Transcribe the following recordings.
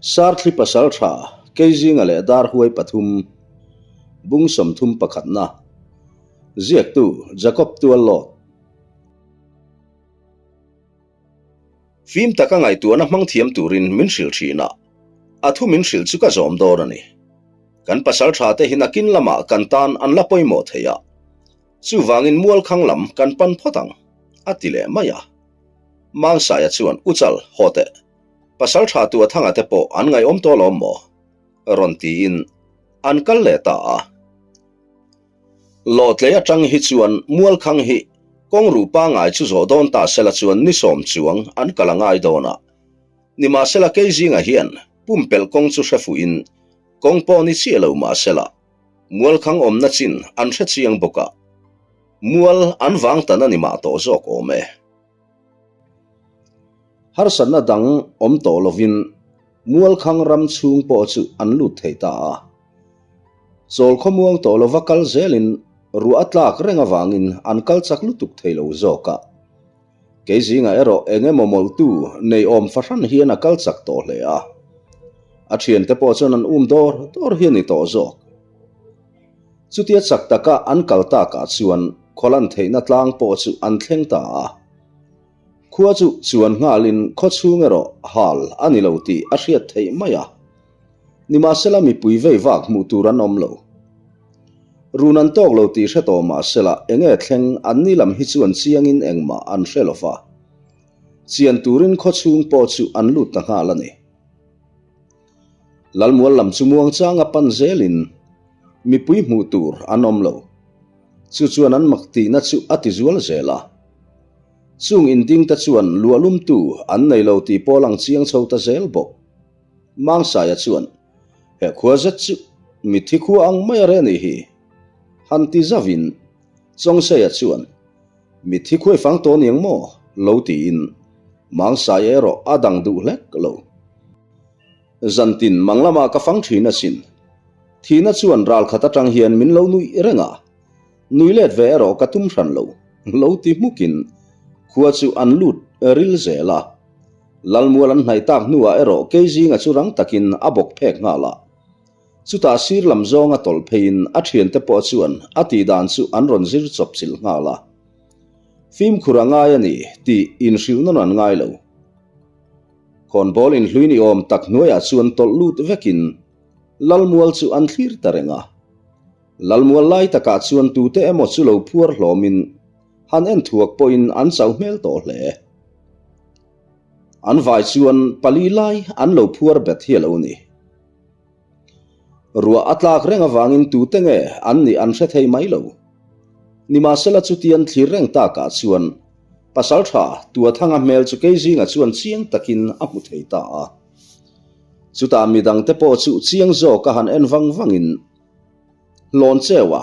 Sarthli pasaltha Keizinga leh Darhuai pathum, Bung 30 pakhatna, Ziaktu Jacob Tuallawt. Fim taka ngaihtuahna hmang thiam turin min hrilh thin a, a thu min hrilh chu ka zawm dawn a ni. Kan pasaltha te hi nakin lamah kan tan an la pawimawh thei a, chuvangin mualkhang lam kan pan phawt ang, a ti leh mai a. Mangsaia chuan, Uchal, haw teh. Pasal tha tu a thanga te pawh an ngaihawm tawh alawm maw? rawn tiin an kal leh ta a. Lawtlei atang hi chuan Mualkhang hi kawng ruh pangai chu zawh dawn ta sela chuan ni sawm chuang an kal a ngai dawn a. Nimahsela kei zingah hian pumpelh kawng chu hre fuhin kawng pawh ni chiah lo mahsela Mualkhang awmna chin an hre chiang bawk a, mual an vang tan a ni mah tawh zawk awm e. Harsatna dang awm tawh lovin Mualkhang ram chhung pawh chu an lut thei ta a. Chawl khawmuang tawh lova kal zelin ruah a tlak reng avangin an kal chak lutuk thei lo zawk a. Kei zingah erawh eng emaw mawlhtu nei awm fahran hian a kal chak tawh hle a. A thiante pawh chuan an um dawr dawr hi a ni tawh zawk. Chutia chak taka an kal takah chuan khawlan theihna tlang pawh chu an thleng ta a. Khua chu chuan nghalin khaw chhung erawh hal a ni lo tih a hriat theih mai a. Nimahsela mipui vei vak hmuh tur an awm lo. Run an tawk lo tih hre tawh mahsela enge thleng an ni lam hi chuan chiangin engmah an hre lo va. Chian turin khaw chhung pawh chu an lut ta nghal a ni. Lalmual lam chu muangchanga pan zelin mipui hmuh tur an awm lo. Chu chuan an mak tihna chu a ti zual zel a. Chung indingte chuan luahlumtu an nei lo tih pawh lang chiang chho ta zel bawk. Mangsaia chuan, He khua zet chu mitthi khua ang mai a reh nih hi. Han ti zauvin Chawngseia chuan, Mitthi khuai fang tawh niang maw? lo tiin Mangsaia erawh a dang duh hlek lo. Zantin mang lamah ka fang thin asin. Thihna chuan ralkhat atang hian min lo nuih reng a, nui let ve erawh ka tum hran lo, lo ti hmukin khua chu an lut ril zel a. Lalmual an hnaih tak hnuah erawh Keizinga chu rang takin a bawk phek nghal a. Chutah sir lam zawnga tawlh pheiin a thiante pawh chuan a tihdan chu an rawn zir chawp chilh nghal a. Fimkhur a ngai a ni tih inhrilh nawn an ngai lo. Khawnbawl inhlui ni awm tak hnuaiah chuan tawlh lut vekin Lalmual chu an thlir ta reng a. Lalmual lai takah chuan tute emaw chu lo phuar hlawmin han en thuak pawhin an chau hmel tawh hle. An vai chuan pali lai an lo phuar bet hi a lo ni. Ruah a tlak reng avangin tute nge an nih an hre thei mai lo. Nimahsela chutian thlir reng takah chuan Pasaltha Tuathanga hmel chu Keizinga chuan chiang takin a hmu thei ta a. Chutah midangte pawh chu chiang zawk a han en vang vangin Hlawncheu a,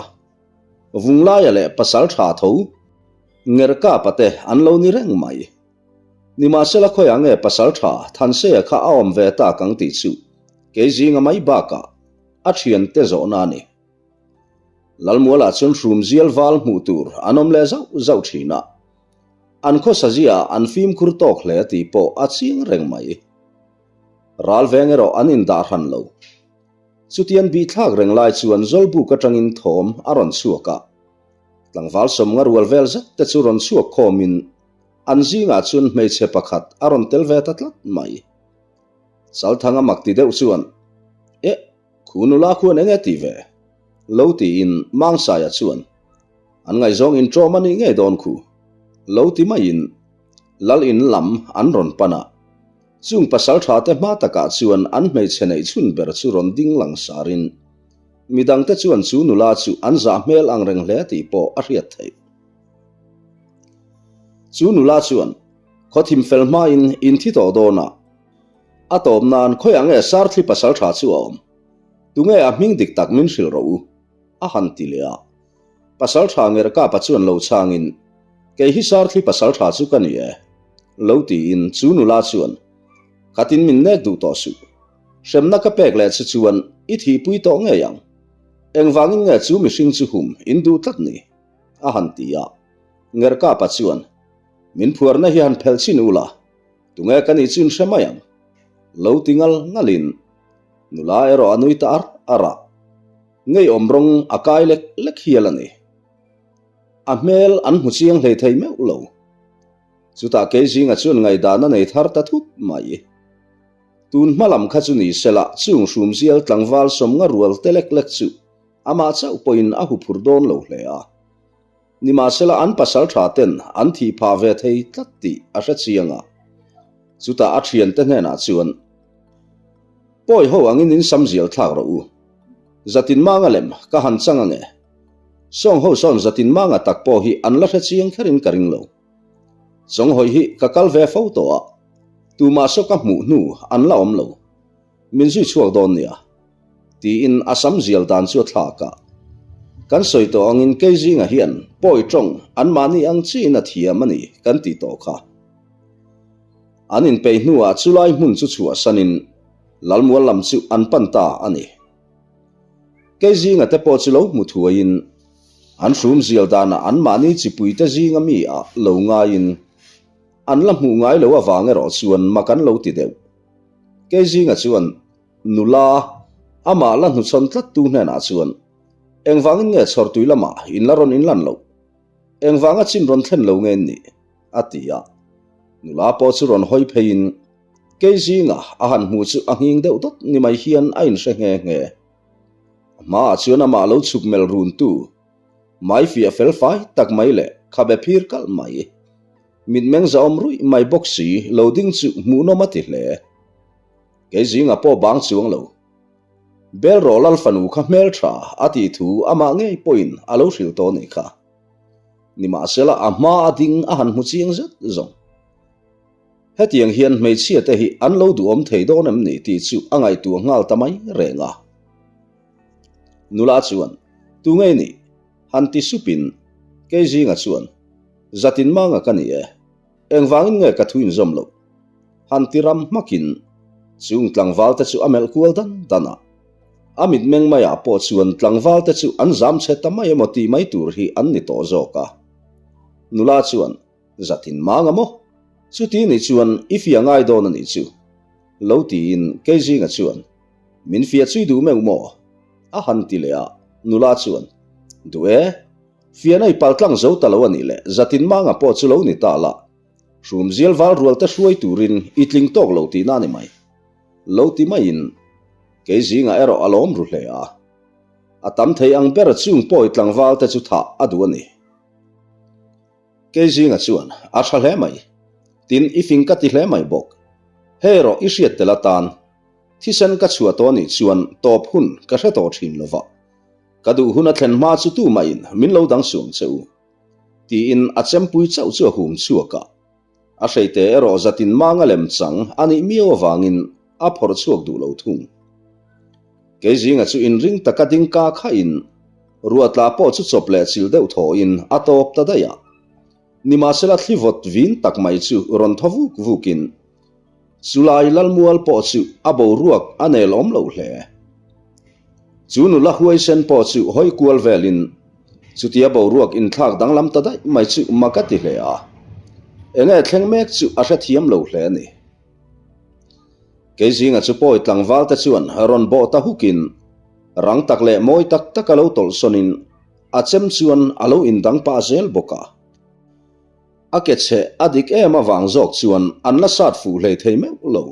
Vunglaia leh Pasaltha tho Ngerkapa te an lo ni reng mai. Nimahsela khawiah nge Pasaltha Thanseia kha a awm ve tak ang tih chu Keizinga mai bakah a thiante zawhna a ni. Lalmualah chuan hrumzial val hmuh tur an awm leh zauh zauh thin a, an khawsa ziaah an fimkhur tawk hle tih pawh a chiang reng mai. Ral veng erawh an indah hran lo. Chutian bihthlak reng lai chuan Zawlbuk atangin thawm a rawn chhuak a, tlangval sawmnga rual vel zet te chu rawn chhuak khawmin an zingah chuan hmeichhe pakhat a rawn tel ve ta tlat mai. Chalthanga mak ti deuh chuan, Eh! Khu nula khuan eng nge ti ve? Lo tiin Mangsaia chuan, An ngaihzawng inṭawm a nih ngei dawn khu. Lo ti maiin Lal in lam an rawn pan a. Chung pasal tha te hma takah chuan an hmeichhe neih chhun ber chu rawn ding lang sarin midangte chuan chu nula chu an zah hmel ang reng hle tih pawh a hriat theih. Chu nula chuan, Khawthim fel hmain in thi tawh dawn a. A tawp nan khawiah nge Sarthli pasal tha chu a awm? Tunge a hming dik tak min hrilh rawh u? A han ti leh a. Pasal tha Ngerkapa chuan lo chhangin, Kei hi Sarthli pasal tha chu ka ni e. Lo tiin chu nula chuan, Khatin min nek duh tawh suh. Hremna ka pek leh che chuan i thihpui tawh ngei ang. Engvangin nge chu mihring chu hum in duh tlat ni? A han ti a. Ngerkapa chuan, Min phuarna hi han phelh chin ula, Tunge ka nih chu in hre mai ang. Lo ti ngal ngalin nula erawh a nui ta ar ar a, ngeiawm rawng a kai lek lek hial a ni. A hmel an hmu chiang hlei thei meuh lo. Chutah Keizinga chuan ngaihdan a nei thar ta thut mai. Tun hma lam kha chu ni sela chung hrumzial tlangval sawmnga rual te lek lek chu amah chauh pawhin a huphur dawn lo hle a. Nimahsela an pasal tha ten an thih phah ve thei tlat tih a hre chiang a. Chutah a thiante hnenah chuan, Pawi ho angin in sam zial thlak rawh u. Zatin manga lem ka han chang ange. Sawng ho sawn zatin manga tak pawh hi an la hre chiang kherin ka ring lo. Chawnghawi hi ka kal ve fo tawh a, tumah saw ka hmuh hnu an la awm lo. Min zui chhuak dawn nia. Tiin a sam zial dan chu a thlak a. Kan sawi tawh angin kei zinga hian pawi tawng anmahni ang chiin a thiam a ni kan tih tawh kha. An inpeih hnuah chulai hmun chu chhuahsanin Lalmual lam chu an pan ta a ni. Kei zinga te pawh chu lo hmu thuaiin an hrum zial danah anmahni chipuite zinga mi ah lo ngaiin an la hmuh ngai lo avang erawh chuan mak an lo ti deuh. Kei zinga chuan nula amah la hnuchhawn tlattu hnenah chuan engvangin nge chhawrtui lamah in la rawn inlan loh? Engvanga chin rawn thlen lo nge nih? a ti a. Nula pawh chu rawn hawi pheiin Kei zinga a han hmu chu a nghing deuh dawt ni mai hian a inhre nghe nghe. A hmaah chuan amah lo chhuk melh runtu, mai fiah fel fai tak mai leh khabe phir kalh mai, mitmeng zahawm ruih mai bawk si lo ding chu hmuhnawm a ti hle. Kei zinga pawh bang chuang lo. Bel rawh lal fanu kha hmel tha a tih thu amah ngei pawhin a lo hrilh tawh a nih kha. Nimahsela a hma a ding a han hmu chiang zet zawng. Hetiang hian hmeichhia te hi an lo duhawm thei dawn em ni tih chu a ngaihtuah nghal ta mai reng a. Nula chuan, Tu ngei nih? Han ti supin kei zinga chuan, Zatin manga ka ni e, engvangin nge ka thu inzawm loh? Han ti ram hmakin chung tlangval te chu a melh kual dan dan a. A mitmeng maiah pawh chuan tlangval te chu an zam chhe ta mai emaw tih mai tur hi an ni tawh zawk a. Nula chuan, Zatin mang a maw? Chuti nih chuan i fia ngai dawn a nih chu. Lo tiin Keizinga chuan, Min fia chui duh meuh maw? A han ti leh a, nula chuan, Duh e, fiana i pal tlang zo ta lo a nih leh Zatin manga pawh chu lo ni ta la, hrumzial val rual te hruai turin i tling tawk lo tihna a ni mai. Lo ti maiin Keizinga erawh a lawm ru hle a. A tam thei ang ber chung pawi tlangval te chu thah a duh a ni. Kei zinga chuan a tha hle mai. Tin, i fing ka ti hle mai bawk. Hei erawh i hriat tel atan thisen ka chhuah tawh anih chuan tawp hun ka hre tawh thin lo va. Ka duh hun a thlen hma chu tumahin min lo dang suang che u. Tiin a chempui chauh chu a hum chhuak a. A hreite erawh zatin manga lem chang a nih miau avangin a phawrh chhuak duh lo thung. Kei zinga chu inring taka ding ka khahin ruatla pawh chu chawp leh chil deuh thawhin a tawp ta daih a. Nimahsela thli vawt vin tak mai chu rawn thaw vuk vukin Chulai Lalmual pawh chu a boruak a nel awm lo hle. Chu nula huaisen pawh chu hawi kual velin chutia boruak inthlak danglam ta daih mai chu mak a ti hle a. Enge thleng mek chu a hrethiam lo hle a ni. Kei zinga chu pawi tlangval te chuan rawn bawh ta hukin rang tak leh mawi tak tak a lo tawlh sawnin a chem chuan a lo indang pah zel bawk a. A ke chhe a dik em avang zawk chuan an la sat fuh hlei thei meuh lo.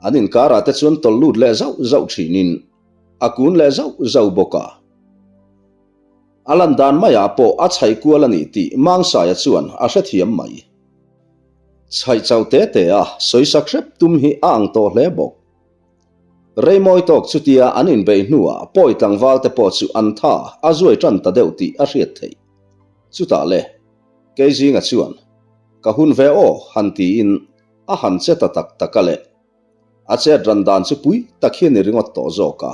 An inkarah te chuan tawlh lut leh zauh zauh thinin a kun leh zauh zauh bawk a. A lan dan maiah pawh a chhaih kual a ni tih Mangsaia chuan a hrethiam mai. Chhaih chauh te te a sawisak hrep tum hi a ang tawh hle bawk. Reimawi tawk chutia an inbeih hnuah pawi tlangval te pawh chu an tha a zuai tan ta deuh tih a hriat theih. Chutah le, Keizinga chuan, Ka hun ve aw han tiin a han che ta tak tak a le. A chet ran dan chu pui tak hi a ni ringawt tawh zawk a.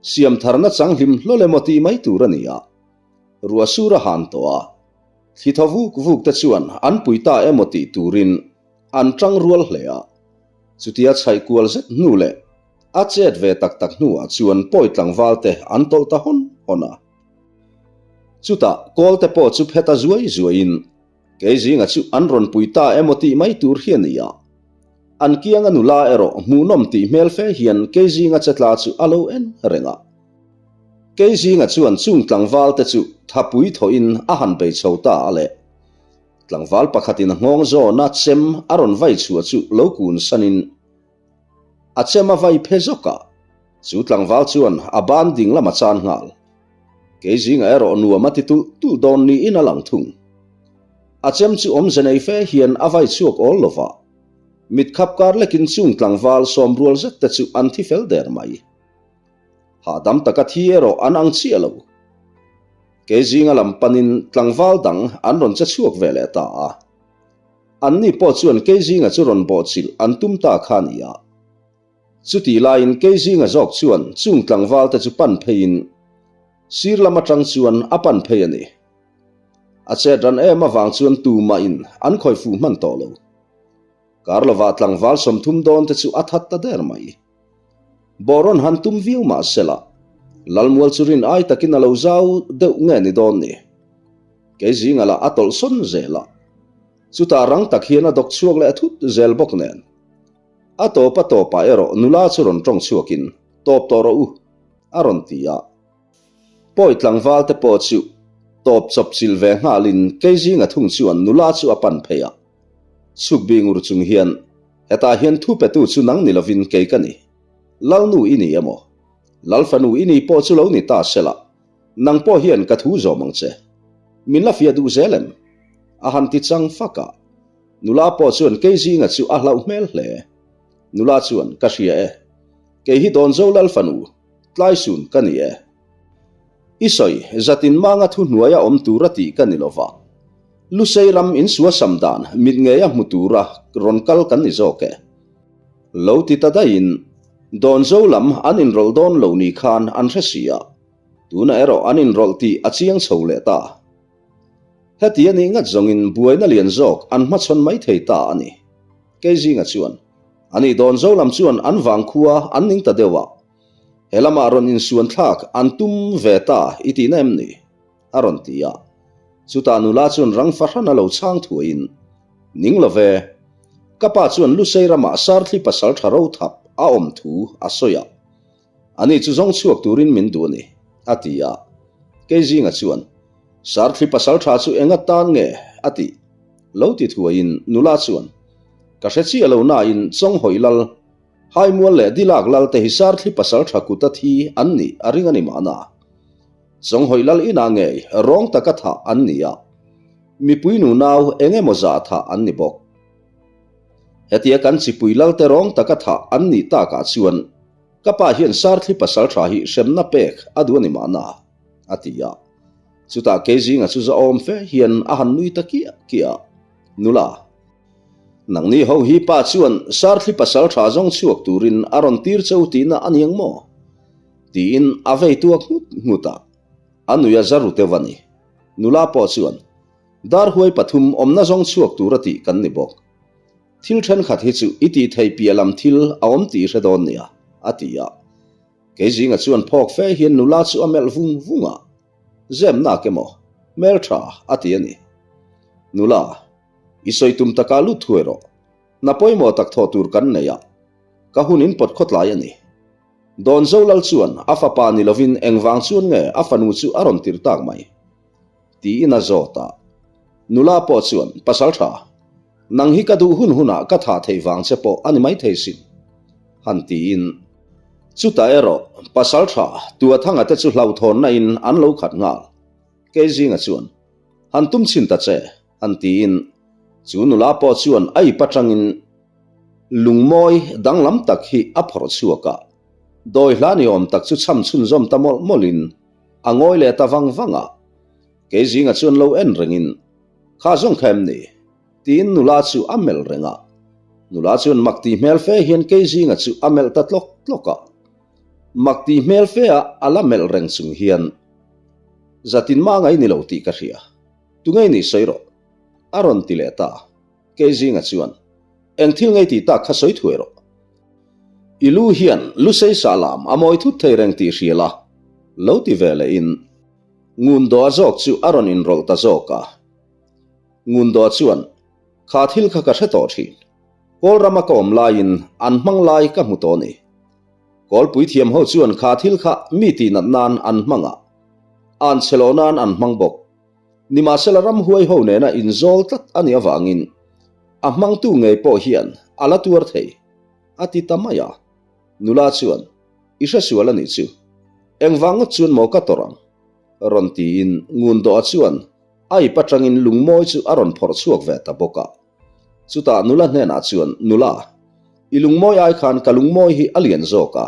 Siam tharna chang hlim hlawl emaw tih mai tur a ni a. Ruah sur a han tawh a. Thli thaw vuk vuk te chuan an pui ta emaw tih turin an tang rual hle a. Chutia chhaih kual zet hnu leh a chet ve tak tak hnuah chuan pawi tlangval te an tawlh ta hawn hawn a. Chutah kawl te pawh chu phet a zuai zuaiin kei zinga chu an rawn pui ta emaw tih mai tur hi a ni a. An kianga nula erawh hmuhnawm tih hmel fe hian Keizinga che tla chu a lo en reng a. Keizinga chuan chung tlangval te chu thapui thawhin a han bei chho ta a le. Tlangval pakhatin a nghawng zawna chem a rawn vai chhuah chu lo kun sanin a chem a vai phe zawk a, chu tlangval chuan a ban ding lam a chan nghal. Keizinga erawh nuam a ti tulh tulh dawn niin a lang thung. A chem chu awmze nei fe hian a vai chhuak awl lo va, mit khap kar lekin chung tlangval sawmrual zet te chu an thi fel der mai. Hahdam taka thi erawh an ang chiah lo. Keizinga lam panin tlangval dang an rawn che chhuak ve leh ta a. Anni pawh chuan Keizinga chu rawn bawhchilh an tum ta kha a ni a. Chutih laiin Keizinga zawk chuan chung tlangvalte chu pan pheiin sir lam atang chuan a pan phei a ni. A chet ran em avang chuan tumahin an khawi fuh hman tawh lo. Kar lovah tlangval 30 dawn te chu a that ta der mai. Bawrawn han tum viau mah sela, Lalmual chu rin ai takin a lo zau deuh nge ni dawn ni? Kei zinga lah a tawlh sawn zel a, chutah rang tak hian a dawk chhuak leh thut zel bawk nen. A tawp a tawpah erawh nula chu rawn tawng chhuakin, Tawp tawh rawh u, a rawn ti a. Pawi tlangval te pawh chu tawp chawp chilh ve nghalin kei zinga thung chuan nula chu a pan phei a. Chhuk bing ur chung hian, Hetah hian thu petu chu nang ni lovin kei ka ni. Lalnu i ni emaw? Lalfanu i ni pawh chu lo ni ta sela, nang pawh hian ka thu zawm ang che. Min la fiah duh zel em? A han ti chang fak a. Nula pawh chuan kei zinga chu a hlauh hmel hle. Nula chuan, Ka hria e. Kei hi Dawnzo Lalfanu, Tlaisun ka ni e. I sawi, zatin manga thu hnuaia awm tura tih ka ni lova. Lusei ram insua sam dan mit ngeia hmu tura rawn kal kan ni zawk e. Lo ti ta daihin, Dawnzo lam an inrawlh dawn lo ni khan an hre si a, tunah erawh an inrawlh tih a chiang chho leh ta. Heti a nih ngat zawngin buaina lian zawk an hmachhawn mai thei ta a ni. Keizinga chuan, Ani Dawnzo lam chuan an vangkhua an ning ta deuh a, He lamah rawn insuan thlak an tum ve ta i tihna em ni? a rawn ti a. Chutah nula chuan rang fahran a lo chhang thuaiin, Ning lo ve. Ka pa chuan Lusei ramah Sarthli pasal tha ro thap a awm thu a sawi a. Ani chu zawng chhuak turin min duh a ni, a ti a. Keizinga chuan, Sarthli pasal tha chu eng atan nge? a ti. Lo ti thuaiin nula chuan, Ka hre chiah lo nain Chawnghawi lal Haimual leh Dilak lal te hi Sarthli pasal tha kuta thi an nih a ring a ni mahna. Chawnghawi lal inah ngei rawng taka thah an ni a, mipui nunau eng emaw zah thah an ni bawk. Hetia kan chipui lal te rawng taka thah an nih takah chuan ka pa hian Sarthli pasal tha hi hremna pek a duh a ni mahna, a ti a. Chutah Keizinga chu zahawm fe hian a han nui ta kiah kiah a, Nula. Nangni ho hi pa chuan Sarthli pasal tha zawng chhuak turin a rawn tir cheu tihna a niang maw? Tiin a vei tuak nghut nghut a, a nui a za ru deuh a ni. Nula pawh chuan, Darhuai pathum awmna zawng chhuak tura tih kan ni bawk. Thil thenkhat hi chu i tih theih piah lam thil a awm tih i hre dawn nia, a ti a. Keizinga chuan phawk fe hian nula chu a melh vung vung a, Zemnak emaw, hmeltha a ti a ni. Nula. I sawi tum takah lut thuai rawh. Hna pawimawh tak thawh tur kan nei a, ka hun in pawt khawtlai a ni. Dawnzo lal chuan a fapa ni lovin engvang chuan nge a fanu chu a rawn tirh tak mai? Tiin a zawt a. Nula pawh chuan, Pasal tha, nang hi ka duh hun hunah ka thah theih vang che pawh a ni mai thei sin, han tiin. Chutah erawh pasal tha Tuathanga te chu hlauhthawnna in an lo khat nghal. Keizinga chuan, Han tum chhin ta che, han tiin chu nula pawh chuan a ip atangin lungmawi danglam tak hi a phawrh chhuak a, dawi hla ni awm tak chu chham chhunzawm ta mawlh mawlhin a ngawi leh ta vang vang a. Keizinga chuan lo en rengin, Kha zawng kha em ni? tiin nula chu a melh reng a. Nula chuan mak tih hmel fe hian Keizinga chu a melh ta tlawk tlawk a. Mak tih hmel fe a a la melh reng chung hian, Zatin mah ngai ni lo tih ka hria. Tunge nih sawi rawh? A rawn ti leh ta. Keizinga chuan, Eng thil ngei tih tak kha sawi thuai rawh. I lu hian lusei sah lam a mawi thut thei reng tih hria la, lo ti ve lehin Ngundoa zawk chu a rawn inrawlh ta zawk a. Ngundoa chuan, Kha thil kha ka hre tawh thin. Kawlrama ka awm laiin an hmang lai ka hmu tawh a ni. Kawlpui thiam ho chuan kha thil kha mi tihnat nan an hmang a, an chhe loh nan an hmang bawk. Nimahsela ramhuai ho nena inzawl tlat a nih avangin a hmangtu ngei pawh hian a la tuar thei, a ti ta mai a. Nula chuan, I hre sual a nih chu. Engvang ngawt chuan maw ka tawrh ang? rawn tiin Ngundawha chuan a ip atangin lungmawi chu a rawn phawrh chhuak ve ta bawk a. Chutah nula hnenah chuan, Nula, i lungmawi ai khan ka lungmawi hi a lian zawk a.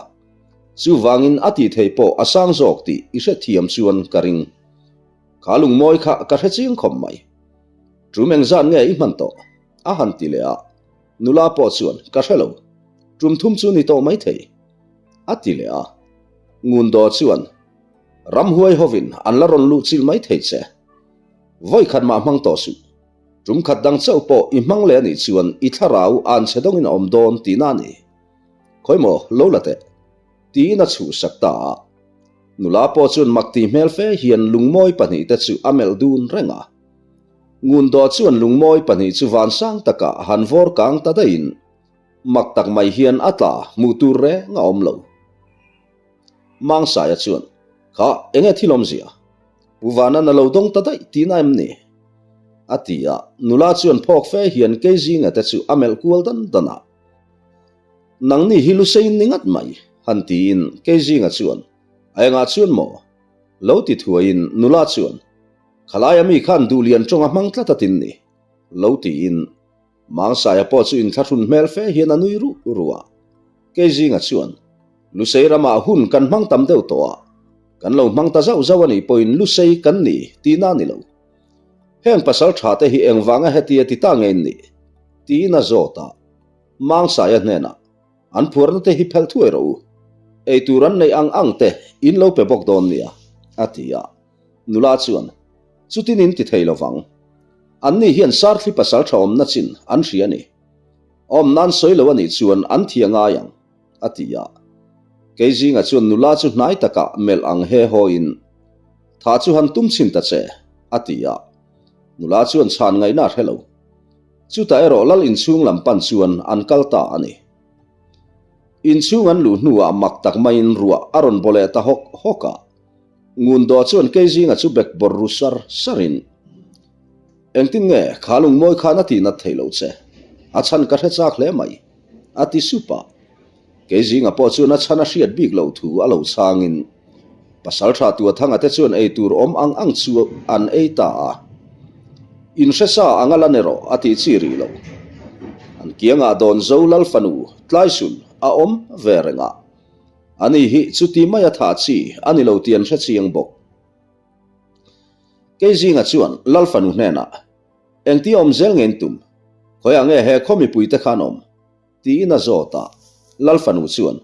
Chuvangin a tih thei pawh a sang zawk tih i hrethiam chuan ka ring. Kha lungmawi kha ka hre chiang khawp mai. Tum engzat nge i hman tawh? a han ti leh a. Nula pawh chuan, Ka hre lo. Tum thum chu ni tawh mai thei. A ti leh a. Ngundaw chuan, Ramhuai hovin an la rawn luh chilh mai thei che. Vawi khat mah hmang tawh suh. Tum khat dang chauh pawh i hmang leh a nih chuan i thlarau an chhe dawngin a awm dawn tihna a ni. Khawi maw, lo la teh. Tiin a chhuhsak ta a. Nula pawh chuan mak tih hmel fe hian lungmawi pahnihte chu a melh dun reng a. Ngundaw chuan lungmawi pahnih chu vansang takah han vawr kang ta daihin mak tak mai hian a tla hmuh tur reng a awm lo. Mangsaia chuan, Kha, enge thil awmzia? Pu Vanan a lo dawng ta daih tihna em ni? A ti a, nula chuan phawk fe hian Keizinga te chu a melh kual dan dan a. Nangni hi Lusein ni ngat mai, han tiin Keizinga chuan, A engah chuan maw? Lo ti thuaiin nula chuan, Khalaia mi khan duhlian tawng a hmang tlat a tin ni, lo tiin Mangsaia pawh chu inthlahrun hmel fe hian a nui ruh ruh a. Keizinga chuan, Lusei ramah hun kan hmang tam deuh tawh a, kan lo hmang ta zauh zauh a nih pawhin Lusei kan ni tihna a ni lo. Heng pasal tha te hi engvanga hetia ti ta nge in nih? tiin a zawt a. Mangsaia hnenah, An phuarna te hi phelh thuai rawh u. Eitur an neih ang ang te in lo pe bawk dawn nia, a ti a. Nula chuan, Chutin in ti thei lovang. Anni hian Sarthli pasal tha awmna chin an hria a ni. Awm nan sawi lo a nih chuan an thi a ngai ang, a ti a. Keizinga chuan nula chu hnai takah melh ang he hawiin, Tha chu han tum chhin ta che, a ti a. Nula chuan chhan ngaihna a hre lo. Chutah erawh lal inchhung lam pan chuan an kal ta a ni. Inchhung an luh hnuah mak tak maiin ruah a rawn baw leh ta hawk hawk a. Ngundaw chuan Keizinga chu bek bawrh ru sar sarin, Engtin nge kha lungmawi khan a tihnat theih loh che? A chhan ka hre chak hle mai, a ti sup a. Keizinga pawh chuan a chhan a hriat bik loh thu a lo chhangin, Pasaltha Tuathanga te chuan ei tur awm ang ang chu an ei ta a. Inhre sa ang a lan erawh a tih chi rih lo. An kiangah Dawnzo Lalfanu Tlaisun a awm ve reng a. Ani hi chuti maia thah chi a ni lo tih an hre chiang bawk. Keizinga chuan Lal fanu hnenah, Engti awm zel nge in tum? Khawiah nge he khaw mipuite khan awm? tiin a zawt a. Lal fanu chuan,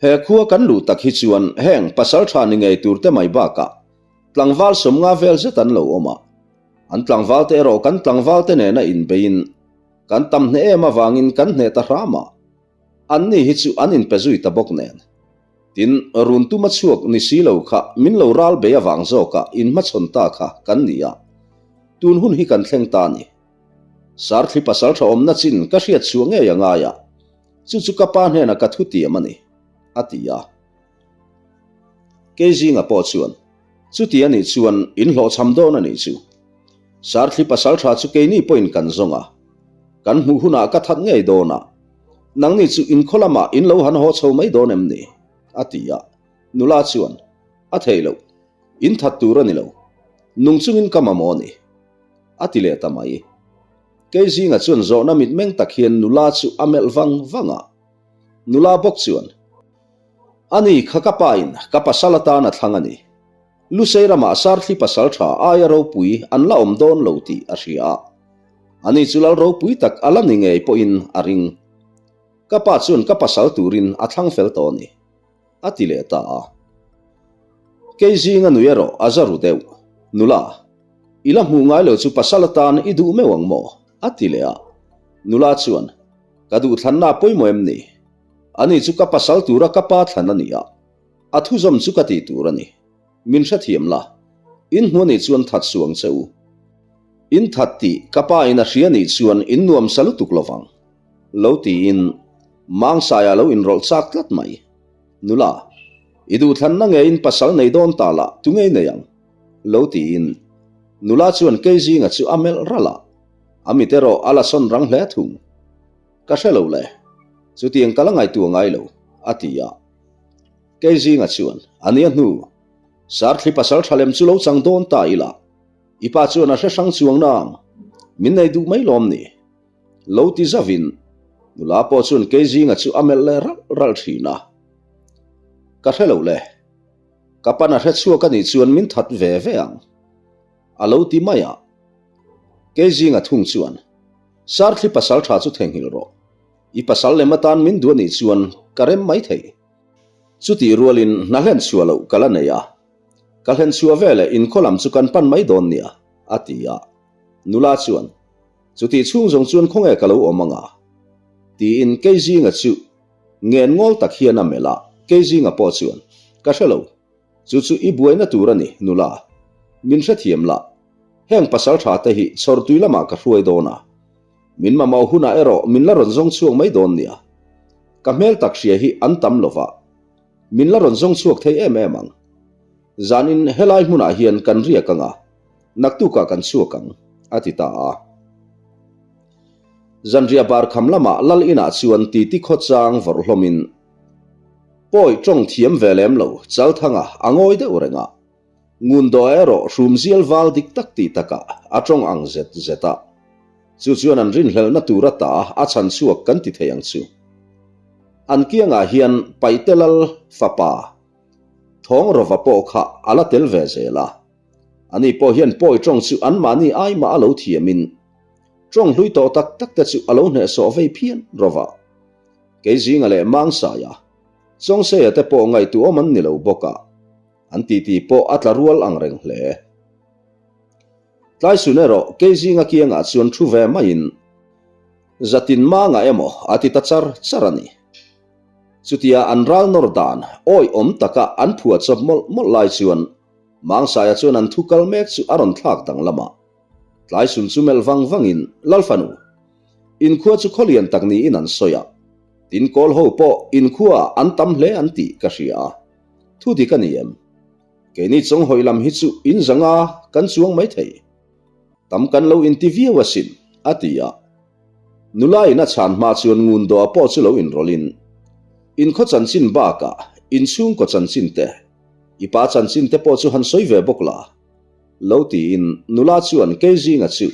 He khua kan luh tak hi chuan heng pasal tha ni ngei turte mai bakah tlangval sawmnga vel zet an lo awm a. An tlangvalte erawh kan tlangvalte nena inbeiin kan tam hneh em avangin kan hneh ta hram a. Anni hi chu an inpe zui ta bawk nen. Tin, run tuma chhuak ni si lo kha min lo ral bei avang zawka inhmachhawn ta kha kan ni a. Tun hun hi kan thleng ta a ni. Sarthli pasal tha awmna chin ka hriat chhuah ngei a ngai a, chu chu ka pa hnena ka thutiam a ni, a ti a. Keizinga pawh chuan, Chuti a nih chuan in hlawhchham dawn a nih chu. Sarthli pasal tha chu keini pawhin kan zawng a. Kan hmuh hunah ka that ngei dawn a. Nangni chu inkhaw lamah in lo han haw chho mai dawn em ni? a ti a. Nula chuan, A thei loh. In that tur a ni lo. Nung chungin ka mamawh a ni. A ti leh ta mai. Keizinga chuan zawhna mitmeng tak hian nula chu a melh vang vang a. Nula bawk chuan, Ani kha ka pa in ka pasal atan a thlang a ni. Lusei ramah Sarthli pasal tha aia ropui an la awm dawn lo tih a hria a. Ani chu lal ropui tak a la ni ngei pawhin a ring. Ka pa chuan ka pasal turin a thlang fel tawh a ni, a ti leh ta a. Kei zinga nui erawh a za ru deuh. Nula, i la hmuh ngai lo chu pasal atan i duh meuh ang maw? a ti leh a. Nula chuan, Ka duhthlanna a pawimawh em ni? Ani chu ka pasal tura ka pa thlan a ni a, a thuzawm chu ka tih tur a ni. Min hrethiam la, in hmu anih chuan that suh ang che u. In that tih ka pa in a hria nih chuan in nuam sa lutuk lovang. Lo tiin Mangsaia lo inrawlh chak tlat mai. Nula, i duhthlanna ngeiin pasal nei dawn ta lah tu ngei nei ang? Lo tiin nula chuan Keizinga chu a melh ralh a, a mit erawh a la sawn rang hle thung. Ka hre lo le, chutiang ka la ngaihtuah ngai lo, a ti a. Keizinga chuan, A nia hnu, Sarthli pasal tha lem chu lo chang dawn ta ila, i pa chuan a hre hrang chuang nang, min nei duh mai lawm ni? Lo ti zavin, nula pawh chuan Keizinga chu a melh leh ralh ralh thin a. Ka hre lo le, ka pan a hre chhuak a nih chuan min that ve ve ang, a lo ti mai a. Keizinga thung chuan, Sarthli pasal tha chu theihnghilh rawh, i pasal lem atan min duh a nih chuan ka rem mai thei. Chutih rualin hna hlen chhuah loh ka la nei a, ka hlen chhuah veleh inkhaw lam chu kan pan mai dawn nia, a ti a. Nula chuan, Chutih chhung zawng chuan khawnge ka lo awm anga? Tiin Keizinga chu ngen ngawl tak hian a melh a, Keizinga pawh chuan, Ka hre lo, chu chu i buaina tur a ni, nula. Min hrethiam la, heng pasal tha te hi chhawrtui lamah ka hruai dawn a, min mamawh hunah erawh min la rawn zawng chhuak mai dawn nia. Ka hmel tak hria hi an tam lo va, min la rawn zawng chhuak thei em em ang. Zanin helai hmunah hian kan riak anga, Naktukah kan chhuak ang, a ti ta a. Zanriah bar kham lamah Lal inah chuan titi khawchang vawrh hlawmin Pawi tawng thiam ve lem lo Chalthanga a ngawi deuh reng a. Ngundaw erawh hrumzial val dik tak tih takah a tawng ang zet zet a. Chu chuan an rinhlelhna tur ata a chhan chhuak kan ti thei ang chu. An kiangah hian Paihte Lal fapa Thawng Rova pawh kha a la tel ve zel a. Ani pawh hian pawi tawng chu anmahni ai mah a lo thiamin tawng hlui tawh tak tak te chu a lo hnehsawh vei phian rawh a. Keizinga leh Mangsaia, Chawngseia te pawh ngaihtuahawm an ni lo bawk a, an titi pawh a tla rual ang reng hle. Tlaisun erawh Keizinga kiangah chuan thu ve maiin Zatin Manga emaw a ti ta char char a ni. Chutia an ral nawr dan awihawm taka an phuahchawp mawlh mawlh lai chuan Mangsaia chuan an thu kal mek chu a rawn thlak danglam a. Tlaisun chu melh vang vangin, Lalfanu, inkhua chu khawlian tak niin an sawi a, tin kawl ho pawh inkhua an tam hle an tih ka hria a, thu dik a ni em? Keini chawnghawi lam hi chu in zanga kan chuang mai thei. Tam kan lo inti viau asin, a ti a. Nula in a chhan hma chuan ngun dawh pawh chu lo inrawlhin, Inkhaw chanchin bakah inchhungkaw chanchin te, I pa chanchin te pawh chu han sawi ve bawk la, lo tiin nula chuan Keizinga chu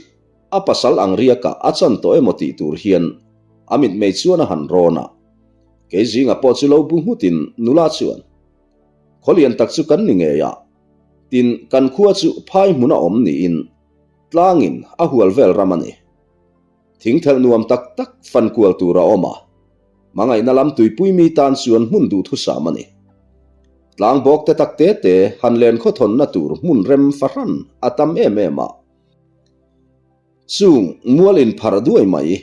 a pasal ang riakah a chan tawh emaw tih tur hian a mitmei chuan a han rawn a. Keizinga pawh chu lo bu nghutin nula chuan, Khawlian tak chu kan ni ngei a, tin kan khua chu phai hmun a awm niin tlangin a hual vel ram a ni. Thingthelh nuam tak tak fan kual tur a awm a, hmangaihna lam tuipui mi tan chuan hmun duhthusam a ni. Tlang bawk te tak te te han len khawthawnna tur hmun rem fahran a tam em em a. Chung mual inpharh duai mai,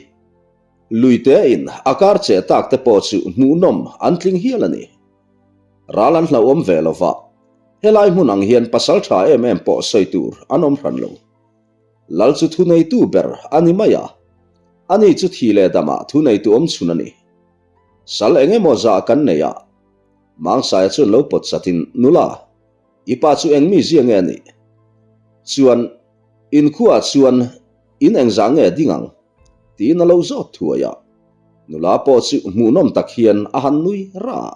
lui te in a kar cheh tak te pawh chu hmuhnawm an tling hial a ni. Ral an hlauhawm ve lo va, helai hmun ang hian pasal tha em em pawh sawi tur an awm hran lo. Lal chu thuneitu ber a ni mai a, ani chu thi leh damah thuneitu awm chhun a ni. Sal eng emaw zah kan nei a, Mangsaia chuan lo pawt chatin, Nula, i pa chu eng mi zia nge a nih? Chuan, inkhuaah chuan in engzah nge ding ang? tiin a lo zawt thuai a. Nula pawh chu hmuhnawm tak hian a han nui ra a.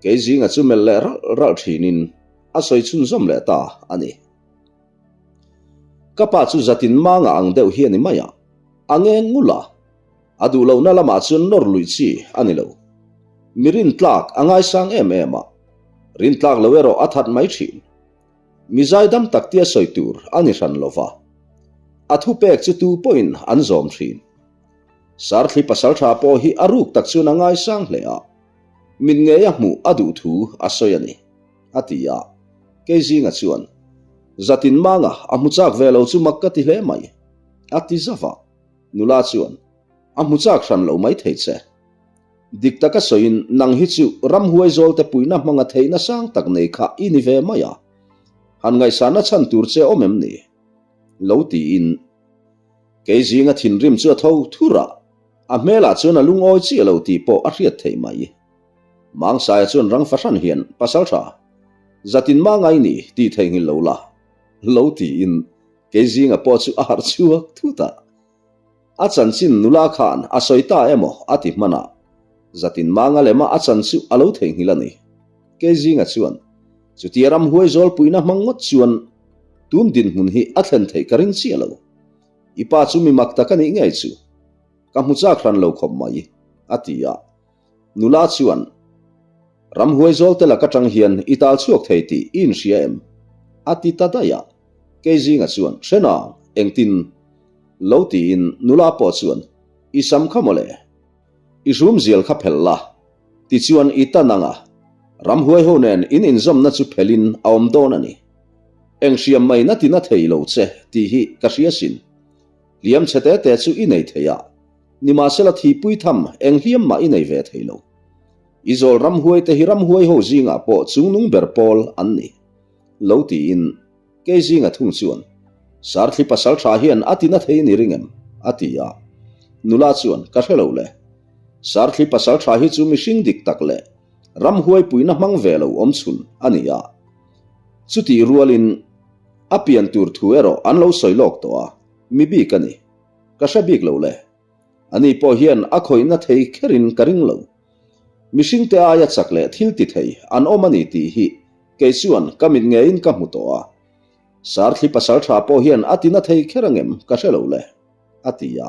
Keizinga chu melh leh ralh ralh thinin a sawi chhunzawm leh ta a ni. Ka pa chu zatin manga ang deuh hi a ni mai a, a ngeng ngul a, a duh lohna lamah chuan nawr luih chi a ni lo. Mi rintlak a ngaisang em em a, rintlak lo erawh a that mai thin. Mi zaidam tak tia sawi tur a ni hran lo va, a thupek chu tu pawhin an zawm thin. Sarthli pasaltha pawh hi a ruk tak chuan a ngaisang hle a, mit ngeia hmuh a duh thu a sawi a ni. A ti a, Keizinga chuan, Zatin manga a hmu chak ve lo chu mak ka ti hle mai, a ti zauh a. Nula chuan, A hmu chak hran lo mai thei che. Dik taka sawiin nang hi chu ramhuai zawlte puihna hmanga theihna sang tak nei kha i ni ve mai a, han ngaihsanna chhan tur che awm em ni? Lo tiin Keizinga thinrim chu a tho thur a. A hmelah chuan a lungawi chiah lo tih pawh a hriat theih mai. Mangsaia chuan rang fahran hian, Pasaltha, zatin mah ngai ni tih theihnghilh lo la, lo tiin Keizinga pawh chu a harh chhuak thut a. A chanchin nula khan a sawi ta emaw a ti hman a, zatin manga lema a chan chu a lo theihnghilh a ni. Keizinga chuan, Chutia ramhuai zawlpuina hmang ngawt chuan tun dinhmun hi a thlen theih ka ring chiah lo. I pa chu mi mak tak a nih ngei chu. Ka hmu chak hran lo khawp mai, a ti a. Nula chuan, Ramhuai zawl te lak atang hian i tal chhuak thei tih i inhria em? a ti ta daih a. Keizinga chuan, Hre nang, engtin? Lo tiin nula pawh chuan, I sam kha mawle. I hrumzial kha phelh la. Tichuan i tan anga ramhuai ho nen in inzawmna chu phelhin a awm dawn a ni. Eng hriam mai na tina thei lo che tih hi ka hria sin. Hliam chhe te te chu i nei thei a, nimahsela thipui tham eng hliam mah i nei ve thei lo. I zawl ramhuai te hi ramhuai ho zingah pawh chungnung ber pawl an ni. Lo tiin Kei zinga thung chuan, Sarthli pasal tha hian a tina thei ni ring em? a ti a. Nula chuan, Ka hre lo le. Sarthli pasal tha hi chu mihring dik tak leh ramhuaipuina hmang ve lo awm chhun a ni a. Chutih rualin a pian tur thu erawh an lo sawi lawk tawh a, mi bik a ni. Ka hre bik lo le. Ani pawh hian a khawihna thei kherin ka ring lo. Mihringte aia chak leh thil ti thei an awm a ni tih hi Kei chuan ka mit ngeiin ka hmu tawh a, Sarthli pasal tha pawh hian a tina thei kher angem ka hre lo le, a ti a.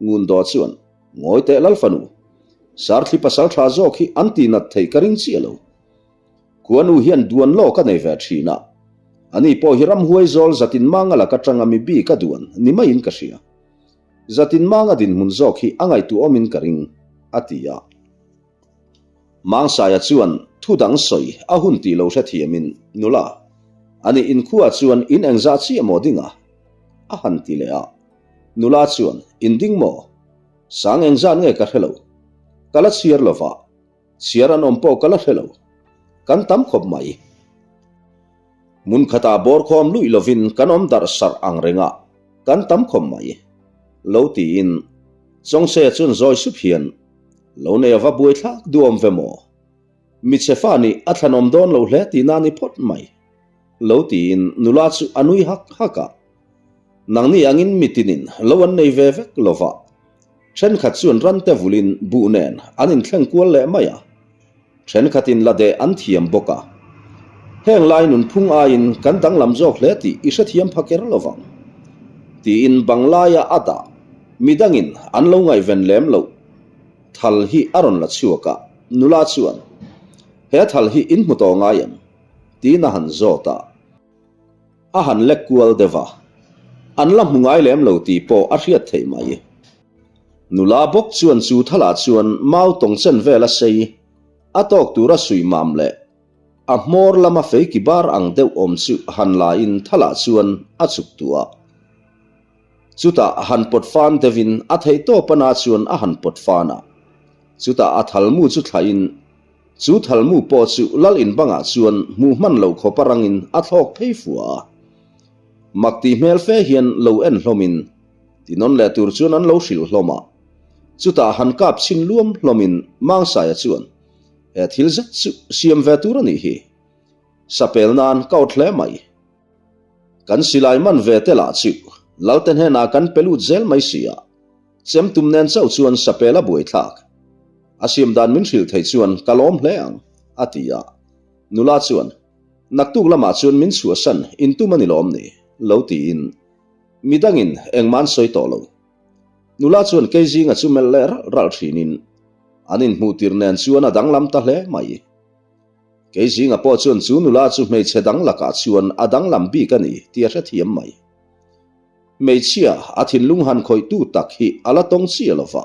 Ngundaw chuan, Ngawi teh Lalfanu, Sarthli pasal tha zawk hi an tinat theih ka ring chiah lo. Khuanu hian duan lawk a nei ve thin a, ani pawh hi ramhuai zawl zatin manga laka tanga mi bik a duan ni maiin ka hria. Zatin manga dinhmun zawk hi a ngaihtuahawmin ka ring, a ti a. Mangsaia chuan thu dang sawi a hun tih lo hrethiamin, Nula, ani inkhua chuan in engzah chiah maw ding a? a han ti leh a. Nula chuan, In ding maw? Sang engzat nge ka hre lo. Ka la chhiar lo va, chhiar an awm pawh ka la hre lo. Kan tam khawp mai. Hmun khatah bawr khawm luih lovin kan awm darh sarh ang reng a, kan tam khawp mai. Lo tiin Chawngseia chuan zawi sup hian, Lo nei a va buai thlak duhawm ve maw? Michhe fa nih a thlanawm dawn lo hle tihna ni phawt mai. Lo tiin nula chu a nui hak hak a. Nangni angin mitinin lo an nei ve vek lo va. Thenkhat chuan rante vulin buh nen an inthleng kual leh mai a. Thenkhatin la deh an thiam bawk a. Heng lai nunphung aiin kan danglam zawk hle tih i hrethiam pha ker lo vang. Tiin banglaia a dah midangin an lo ngaihven lem loh thal hi a rawn la chhuak a, nula chuan, He thal hi in hmu tawh ngai em? tiin a han zawt a. A han lek kual deuh a, an la hmu ngai lem lo tih pawh a hriat theih mai. Nula bawk chuan chu thalah chuan mau tawng chen vel a sei, a tawk tura suih mam leh a hmawr lama fei ki bar ang deuh awm chu han la in thalah chuan a chuk tuah. Chutah han pawt fan deuhin a theih tawp a na chuan a han pawt fan a. Chutah a thalmu chu thlah in chu thalmu pawh chu lal in bangah chuan hmuh hman loh khawp a rangin a thlawk phei fua a. Mak tih hmel fe hian lo en hlawm in Tinawn leh tur chuan an lo hrilh hlawm a. Chutah han kap chhin luam hlawmin Mangsaia chuan, He thil zet chu siam ve tur a nih hi. Sapel nan ka awt hle mai. Kan silai man ve te lah chu Lalte hnenah kan pe lut zel mai si a, chem tum nen chauh chuan sapel a buaithlak. A siam dan min hrilh thei chuan ka lawm hle ang, a ti a. Nula chuan, Naktuk lamah chuan min chhuahsan intum a ni lawm ni? lo tiin Midangin engmah an sawi tawh lo. Nula chuan Keizinga chu melh leh ralh ralh thinin an inhmuh tir nen chuan a danglam ta hle mai. Keizinga pawh chuan chu nula chu hmeichhe dang lakah chuan a danglam bik a ni tih a hrethiam mai. Hmeichhia a thinlung han khawihtu tak hi a la tawng chiah lo va.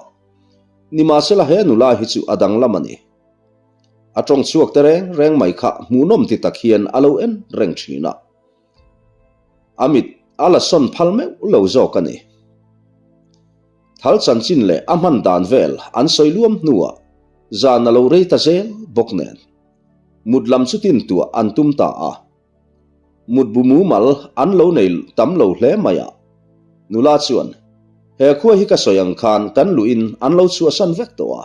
Nimahsela he nula hi chu a danglam a ni. A tawng chhuak te reng reng mai kha hmuhnawm ti tak hian a lo en reng thin a. A mit a la sawn phal meuh lo zawk a ni. Thal chanchin leh a hman dan vel an sawi luam hnuah zan a lo rei ta zel bawk nen mut lam chu tin tuah an tum ta a. Mutbu mumal an lo nei tam lo hle mai a. Nula chuan. He khua hi ka sawi ang khan kan luhin an lo chhuahsan vek tawh a.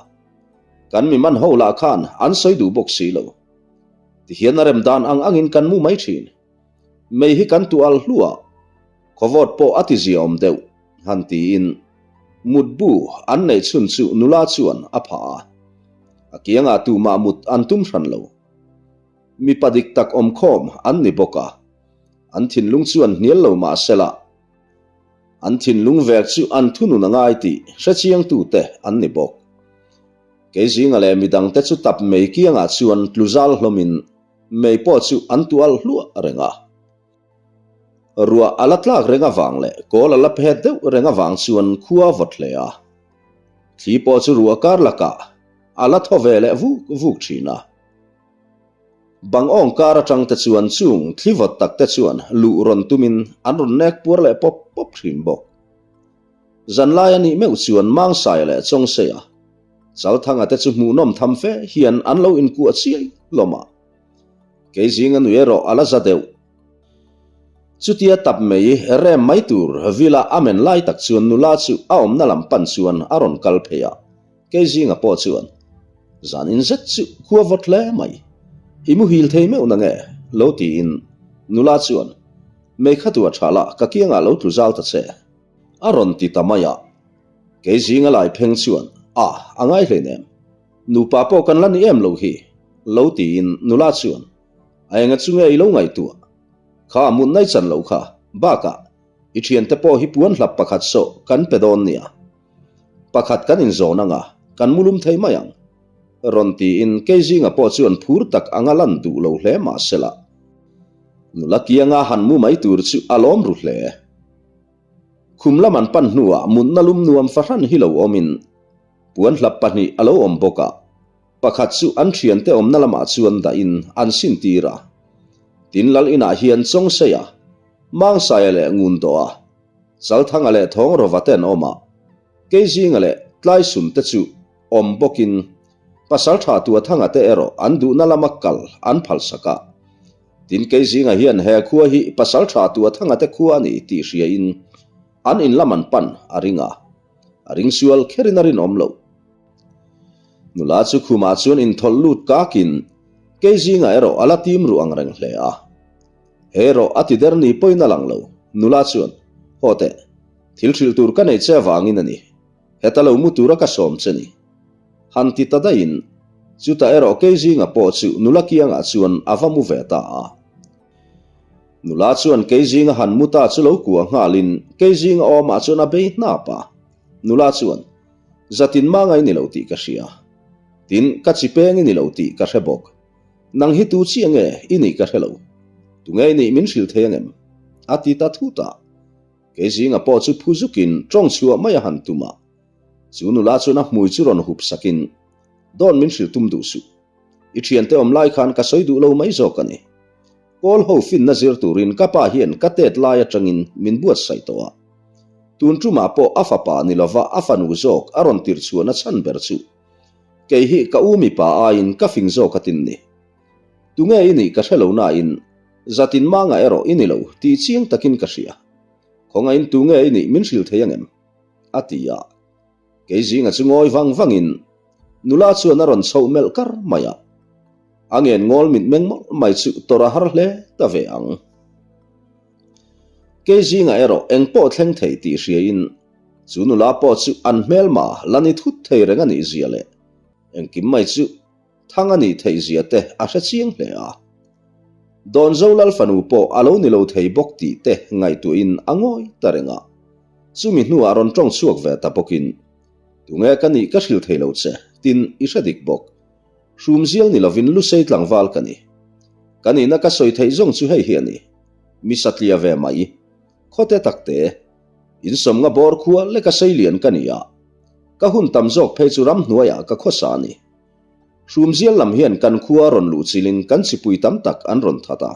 Kan mi man ho lah khan an sawi duh bawk si lo. Tihian a rem dan ang angin kan mu mai thin. Mei hi kan tuh al hluah. Khawvawt pawh a ti ziaawm deuh, han tiin mutbu an neih chhun chu nula chuan a phah a. A kiangah tumah mut an tum hran lo. Mipa dik tak awmkhawm an ni bawk a, an thinlung chuan hnial lo mah sela, an thinlung vek chu an thunun a ngai tih hrechiangtute an ni bawk. Keizinga leh midangte chu tap mei kiangah chuan tlu zal hlawmin mei pawh chu an tual hluah reng a. Ruah a la tlak reng avang leh kawl a la phet deuh reng avang chuan khua a vawt hle a. Thli pawh chu ruah kar lakah a la thaw ve leh vuk vuk thin a. Bang awng kar atang te chuan chung thli vawt tak te chuan luh rawn tumin an rawn nek puar leh pawp pawp thin bawk. Zanlai a nih meuh chuan Mangsaia leh Chawngseia, Chalthanga te chu hmuhnawm tham fe hian an lo inkuah chiai hlawm a. Kei zinga nui erawh a la za deuh. Chutia tap mei rem mai tur villa a men lai tak chuan nula chu a awmna lam pan chuan a rawn kal phei a, kei zinga pawh chuan, Zan in zet chu khua vawt hle mai, i muhil thei meuh na nge? lo tiin nula chuan, Mei kha tu a tha la, ka kiangah lo tlu zal ta che. A rawn ti ta mai a. Kei zinga lai pheng chuan, A, a ngai hleinem. Nupa pawh kan la ni em lo hi, lo tiin nula chuan, A enga chu nge i lo ngaihtuah? Kha mut nai chan lo kha, bakah i thiante pawh hi puan hlap pakhat sawh kan pe dawn nia. Pakhat kan inzawn anga kan mulum thei mai ang, rawn tiin kei zinga pawh chuan phur tak anga lan duh lo hle mah sela, nula kianga han mu mai tur chu a lawm ru hle. Khum lam an pan hnuah mutna lum nuam fahran hi lo awmin Puan hlap pahnih a lo awm bawk a, pakhat chu an thiante awmna lamah chuan dahin an sintir a. Tin lal inah hian Chawngseia, Mangsaia leh Ngundoa, Chalthanga leh Thawngrova te an awm a, Keizinga leh Tlaisun te chu awm bawkin Pasaltha Tuathanga te erawh an duhna lama kal an phalsak a. Tin Keizinga hian he khua hi Pasaltha Tuathanga te khua a ni tih hriain an in lam an pan a ring a. A ring sual kherin a rinawm loh. Nula chu khumah chuan inthawlh lut kakin kei zingah erawh a la tim ruh ang reng hle a. He erawh a ti der ni pawhin a lang lo. Nula chuan, Haw teh, thil hrilh tur ka nei che avangin a ni. Heta lo mu tura ka sawm che ni. Han ti ta daihin, chutah erawh kei zinga pawh chu nula kiangah chuan a va mu ve ta a. Nula chuan Keizinga han mu ta chu lo kuah nghalin Keizinga awmah chuan a bei hnap a. Nula chuan, Zatin mangai ni lo tih ka hria. Tin, ka chi peng i ni lo tih ka hre bawk. Nang hi tu chiah nge i nih ka hre lo. Tunge i nih min hrilh thei angem? A ti ta thut a. Keizinga pawh chu phu zukin tawng chhuah mai a han tum a. Chu nula chuan a hmui chu rawn hup sakin, Dawn min hrilh tum duh suh. I thiante awm lai khan ka sawi duh lo mai zawk a ni. Kawl ho finna zir turin ka pa hian ka tet lai atangin min buatsaih tawh a. Tun tumah pawh a fapa ni lova a fanu zawk a rawn tirh chhuahna chhan ber chu kei hi ka u mipa aiin ka fing zawk a tin ni. Tunge i nih ka hre lo nain zatin manga erawh i ni lo tih chiang takin ka hria. Khawngain tunge i nih min hrilh thei angem? a ti a. Kei zinga chu ngawi vang vangin nula chuan a rawn chhoh melh kar mai a. A ngen ngawl mit meng mawlh mai chu tawrh a har hle ta ve ang. Kei zinga erawh eng pawh thleng thei tih hriain chu nula pawh chu an hmelma la ni thut thei reng a nih zia leh engkim mai chu Thang a nih theih zia te a hre chiang hle a. Dawnzo Lal fanu pawh a lo ni lo thei bawk tih te ngaihtuahin a ngawi ta reng a. Chumi hnuah rawn tawng chhuak ve ta bawkin, Tunge ka nih ka hrilh thei lo che, tin i hre dik bawk. Hrumzial ni lovin Lusei tlangval ka ni. Ka nihna ka sawi theih zawng chu hei hi a ni. Mi satliah ve mai. Khawte takte, insawmnga bawr khua leka seilian ka ni a. Ka hun tam zawk phei chu ramhnuaiah ka khawsa a ni. Hrumzial lam hian kan khua rawn luh chilin kan chipui tam tak an rawn that a.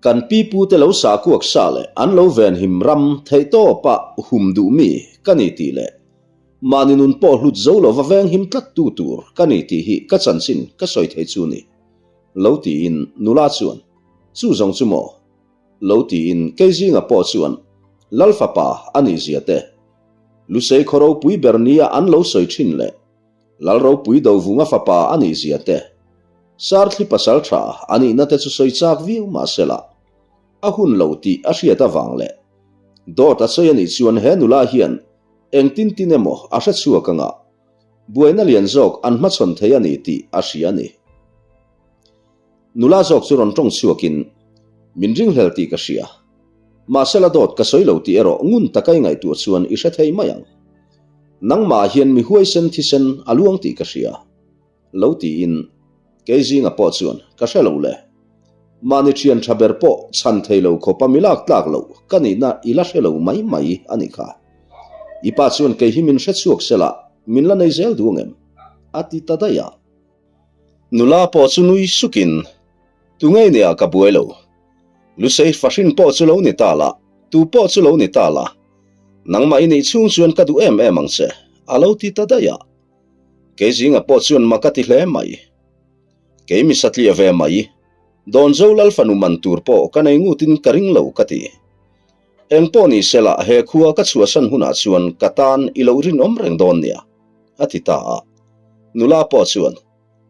Kan pipute lo sahkuak sa leh an lo venhim ram theihtawpa hum duh mi ka ni tih leh mahni nun pawh hlut zo lova venghim tlattu tur ka ni tih hi ka chanchin ka sawi thei chu ni lo tiin nula chuan chu zawng chu maw lo tiin kei zinga pawh chuan Lalfapa a nih zia te. Lusei khaw ropui ber nia an lo sawi thin leh Lal ropui Dovunga fapa a nih zia te, Sarthli pasal tha a nihna te chu sawi chak viau mah sela, a hun lo tih a hriat avang leh dawt a sawi a nih chuan he nula hian engtin tin emaw a hre chhuak anga buaina lian zawk an hmachhawn thei a ni tih a hria a ni. Nula zawk chu rawn tawng chhuakin, Min ringhlel tih ka hria. Mahse la dawt ka sawi lo tih erawh ngun taka i ngaihtuah chuan i hre thei mai ang. Nangmah hian mi huaisen thisen a luang tih ka hria. Lo tiin, kei zinga pawh chuan ka hre lo le. Mahni thian tha ber pawh chhan thei lo khawpa mi lak tlak loh ka nihna i la hre lo mai mai a nih kha. I pa chuan kei hi min hre chhuak sela min la nei zel duh angem? A ti ta daih a. Nula pawh chu nui sukin, Tu ngei nia ka buai lo. Lusei fahrin pawh chu lo ni ta la, tu pawh chu lo ni ta la. Nangmah i nih chhung chuan ka duh em em ang che, a lo ti ta daih a. Kei zinga pawh chuan mak a ti hle mai. Kei mi satliah ve mai, Dawnzo lal fanu man tur pawh ka nei ngutin ka ring lo ka ti. Eng pawh ni sela he khua ka chhuahsan hunah chuan ka tan i lo rinawm reng dawn nia, a ti ta a. Nula pawh chuan,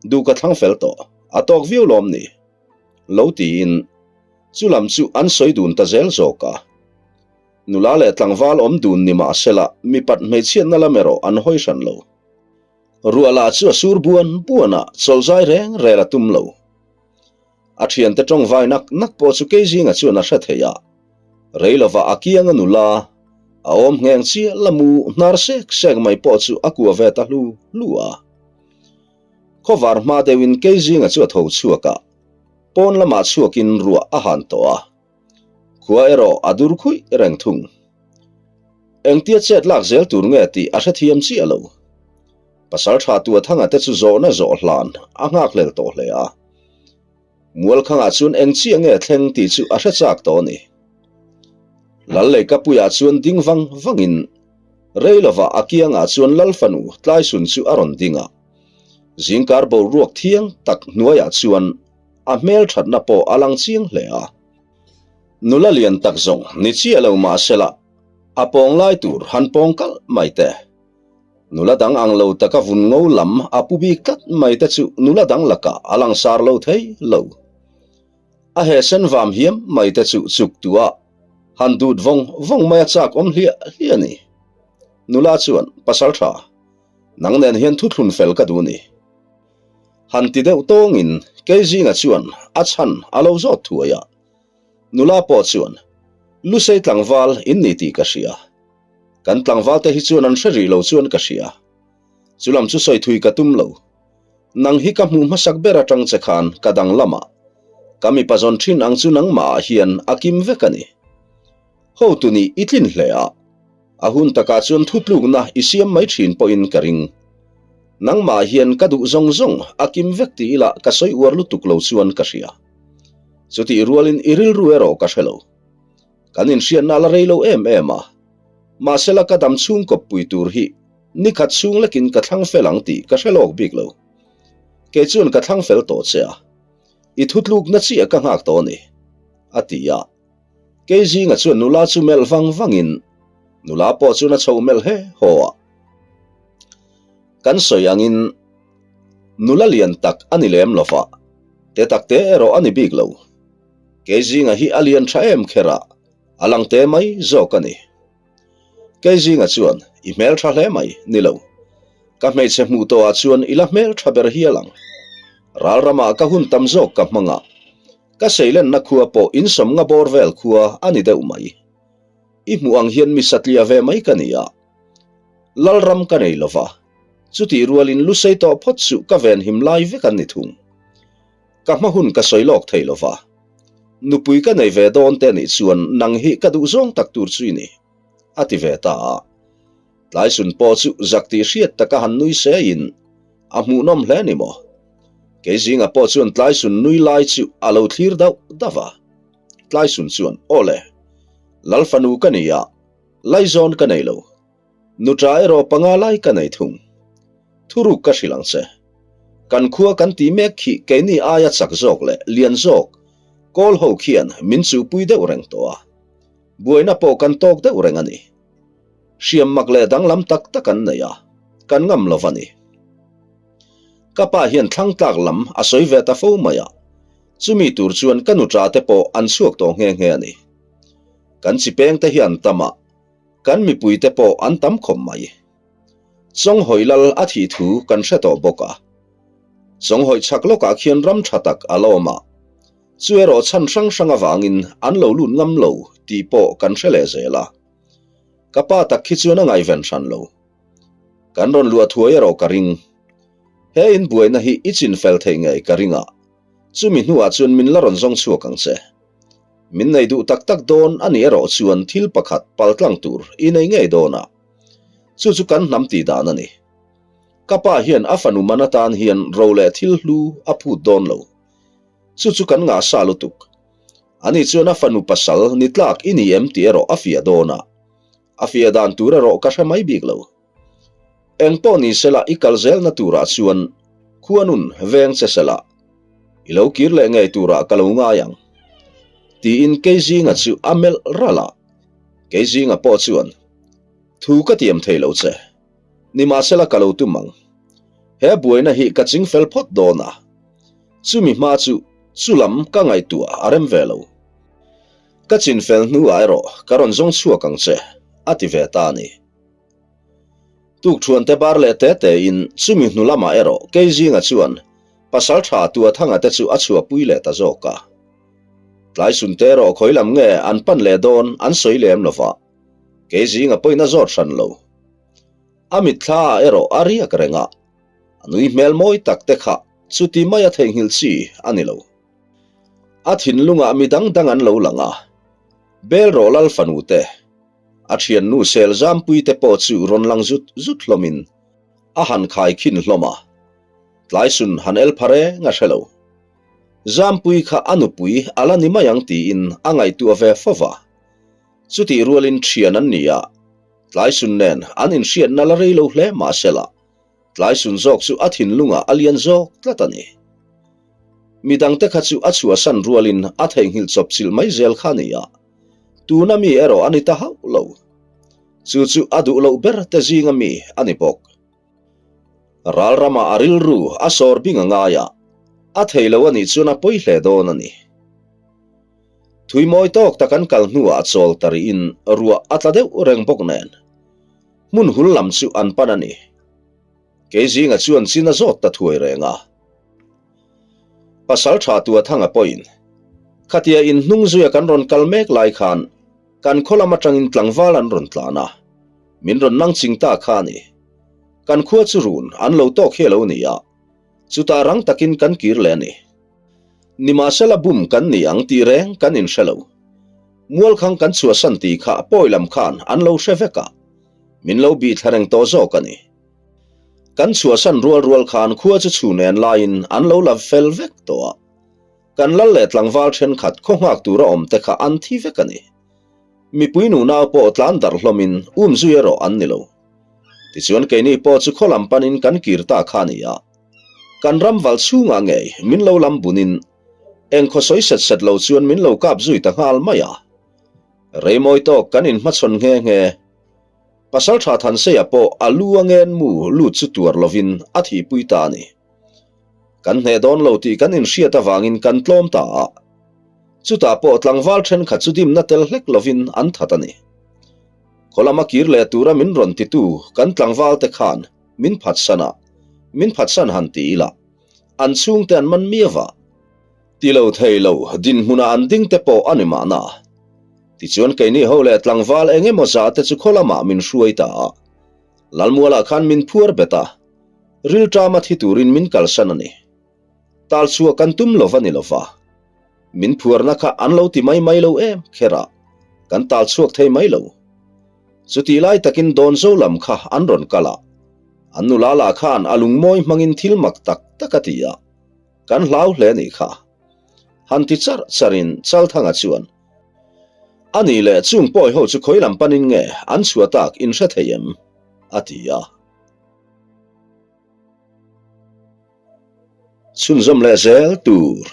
Duh ka thlang fel tawh, a tawk viau lawm ni? Lo tiin chu lam chu an sawi dun ta zel zawk a. Nula leh tlangval awm dun ni mah sela mipat hmeichhiatna lam erawh an hawi hran lo. Ruah lah chu a sur buan buan a, chawlhzai reng rel a tum lo. A thiante tawngvai nak nak pawh chu Keizinga chuan a hre thei a. Rei lovah a kianga nula, a awm ngheng chiah la mu hnar sek sek mai pawh chu a kua ve ta hlu hlu a. Khawvar hma deuhin Keizinga chu a tho chhuak a, pawn lamah chhuakin ruah a han tawh a. Khua erawh a dur khuih reng thung. Engtia chet lak zel tur nge tih a hrethiam chiah lo. Pasal tha Tuathanga te chu zawhna zawh hlan a nghakhlel tawh hle a. Mualkhangah chuan eng chiah nge thleng tih chu a hre chak tawh a ni. Lal Leikapuiah chuan ding vang vangin rei lovah a kiangah chuan Lal fanu Tlaisun chu a rawn ding a. Zingkar boruak thiang tak hnuaiah chuan a hmel thatna pawh a lang chiang hle a. Nula lian tak zawng ni chiah lo mah sela a pawng lai tur han pawng kalh mai teh. Nula dang ang lo taka vun ngo lam a pu bik tlat mai te chu nula dang lakah a langsar lo thei lo. A he sen vam hiam mai te chu chuk tuah han dut vawng vawng mai a chak awm hliah hliah a ni. Nula chuan, Pasal tha, nang nen hian thuthlun fel ka duh ni. Han ti deuh tawngin Keizinga chuan a chhan a lo zawt thuai a. Nula pawh chuan, Lusei tlangval in ni tih ka hria. Kan tlangval te hi chuan an hre rih lo chuan ka hria. Chu lam chu sawi thui ka tum lo. Nang hi ka hmuh hmasak ber atang che khan ka dang lamah ka mipa zawn thin ang chu nangmah ah hian a kim vek a ni. Hotu nih i tlin hle a, a hun takah chuan thutlukna i siam mai thin pawhin ka ring. Nangmah hian ka duh zawng zawng a kim vek ti ila ka sawi uar lutuk lo chuan ka hria. Chutih rualin i rilru erawh ka hre lo. Kan inhriatna a la rei lo em em a, mahsela ka dam chhung kawppui tur hi nikhat chhung lekin ka thlang fel ang tih ka hre lawk bik lo. Kei chuan ka thlang fel tawh che a, i thutlukna chiah ka nghak tawh a ni, a ti a. Kei zinga chuan nula chu melh vang vangin nula pawh chuan a chho melh he haw a. Kan sawi angin nula lian tak a ni lem lova, te tak te erawh a ni bik lo. Kei zinga hi a lian tha em kher a, a lang te mai zawk a ni. Kei zinga chuan, I hmel tha hle mai, ni lo. Ka hmeichhe hmuh tawhah chuan i la hmel tha ber hial ang. Ral ramah ka hun tam zawk ka hmang a, ka seilenna khua pawh insawm nga bawr vel khua a ni deuh mai. I hmuh ang hian mi satliah ve mai ka ni a. Lalram ka nei lova, chutih rualin lusei tawh phawt suh ka venhim lai vek an ni thung. Ka hma hun ka sawi lawk thei lova, nupui ka nei ve dawn te anih chuan nang hi ka duh zawng tak tur chu i ni, a ti ve ta a. Tlaisun pawh chu zak tih hriat taka han nui seiin a hmuhnawm hle ni maw? Kei zinga pawh chuan Tlaisun nui lai chu a lo thlir dauh dauh a. Tlaisun chuan, Aw le, Lal fanu ka ni a, laizawn ka nei lo. Nuṭa erawh panga lai ka nei thung. Thuruk ka hrilh ang che. Kan khua kan tih mek khi keini aia chak zawk leh lian zawk kawl ho khian min chuhpui deuh reng tawh a. Buaina pawh kan tawk deuh reng a ni. Hriam mak leh danglam tak tak an nei a, kan ngam lo va ni. Ka pa hian thlang tlak lam a sawi ve ta fo mai a, chumi tur chuan ka nuṭa te pawh an chhuak tawh nghe nghe a ni. Kan chi peng te hi an tam a, kan mipui te pawh an tam khawp mai. Chawnghawi lal a thih thu kan hre tawh bawk a. Chawnghawi chhak lawkah khian ram tha tak a la awm a, chu erawh chhan hrang hrang avangin an lo lut ngam lo tih pawh kan hre leh zel a. Ka pa tak khi chuan a ngaihven hran lo. Kan rawn luah thuai erawh ka ring. He in buaina hi i chin fel theih ngei ka ring a, chumi hnuah chuan min la rawn zawng chhuak ang che. Min nei duh tak tak dawn a nih erawh chuan thil pakhat paltlang tur i nei ngei dawn a, chu chu kan hnam tih dan a ni. Ka pa hian a fanu man atan hian ro leh thil hlu a phut dawn lo. Chu chu kan ngah sa lutuk. Ani chuan a fanu pasal ni tlak i ni em tih erawh a fiah dawn a, a fiah dan tur erawh ka hre mai bik lo. Eng pawh ni sela i kal zelna turah chuan khuanun veng che sela i lo kir leh ngei turah ka lo ngai ang. Tiin Keizinga chu a melh ralh a, Keizinga pawh chuan, Thu ka tiam thei lo che, nimahsela ka lo tum ang. He buaina hi ka chingfel phawt dawn a. Chumi hma chu chulam ka ngaihtuah a rem ve lo. Ka chinfel hnuah erawh ka rawn zawng chhuak ang che, a ti ve ta a ni. Tukthuante bar leh te tein chumi hnu lamah erawh Keizinga chuan Pasaltha Tuathanga te chu a chhuahpui leh ta zawk a. Tlaisunte erawh khawi lam nge an pan leh dawn an sawi lem lo va, Keizinga pawhin a zawt hran lo. A mitthlaah erawh a riak reng a, a nui hmel mawi tak te kha chuti maia theihnghilh chi a ni lo. A thinlungah mi dang dang an lo lang a, Bel rawh lal fanu te, a thiannu sel zampui te pawh chu rawn lang zut zut hlawmin a han khai khin hlawm a, Tlaisun han el pha reng a hre lo. Zampui kha a nupui a la ni mai ang tiin a ngaihtuah ve fo va. Chutih rualin thian an ni a, Tlaisun nen an inhriatna la rei lo hle mahsela, Tlaisun zawk chu a thinlungah a lian zawk tlat a ni. Midangte kha chu a chhuahsan rualin a theihnghilh chawpchilh mai zel kha a ni a, tuna mi erawh a ni ta hauh lo. Chu chu a duh loh ber te zinga mi a ni bawk. Ral ramah a rilru a sawr bing a ngai a, a thei lo a nih chuan a pawi hle dawn a ni. Thui mawi tawk tak an kal hnuah a chawl ta rihin ruah a tla deuh reng bawk nen. Hmun hul lam chu an pan a ni. Kei zinga chuan chin a zawt ta thuai reng a. Pasal tha Tuathanga pawhin, Khatia in hnung zuia kan rawn kal mek lai khan kan khaw lam atangin tlangval an rawn tlan a, min rawn nang ching ta kha a ni. Kan khua chu run an lo tawk hi a lo ni a, chutah rang takin kan kir leh a ni. Nimahsela bum kan ni ang tih reng kan inhre lo. Mualkhang kan chhuahsan tih kha pawi lam khan an lo hre vek a, min lo bih thla reng tawh zawk a ni. Kan chhuahsan rual rual khan khua chu chhun en laiin an lo la fel vek tawh a. Kan lal leh tlangval thenkhat khaw nghak tura awm te kha an thi vek a ni. Mipui nunau pawh tlan darh hlawmin um zui erawh an ni lo. Tichuan keini pawh chu khaw lam panin kan kir ta kha a ni a. Kan ram val chhungah ngei min lo lam bunin eng khaw sawi set set lo chuan min lo kap zui ta nghal mai a. Reimawi tawk kan inhmachhawn nghe nghe. Pasaltha Thanseia pawh a lu a ngen mu lut chu tuar lovin a thihpui ta a ni. Kan hneh dawn lo tih kan inhriat avangin kan tlawm ta a. Chutah pawh tlangval thenkhat chu dimna tel hlek lovin an that a ni. Khaw lama kir leh tura min rawn titu kan tlangvalte khan min phatsan a, min phatsan han ti ila, an chhungte an man miau a. Ti lo thei lo, dinhmunah an ding te pawh a ni mahna. Tichuan keini ho leh tlangval eng emaw zah te chu khaw lamah min hruai ta a. Lalmualah khan min phuar bet a, rilṭama thi turin min kalsan a ni. Tal chhuah kan tum lo va ni lo va. Min phuarna kha an lo ti mai mai lo em kher a, kan tal chhuak thei mai lo. Chutih lai takin Dawnzo lam kha an rawn kal a, an nula lah khan a lungmawi hmangin thil mak tak tak a ti a, kan hlau hle nih kha. Han ti charh charhin Chalthanga chuan, A nih leh chung pawi ho chu khawi lam panin nge an chhuah tak in hre thei em? a ti a. Chhunzawm leh zel tur.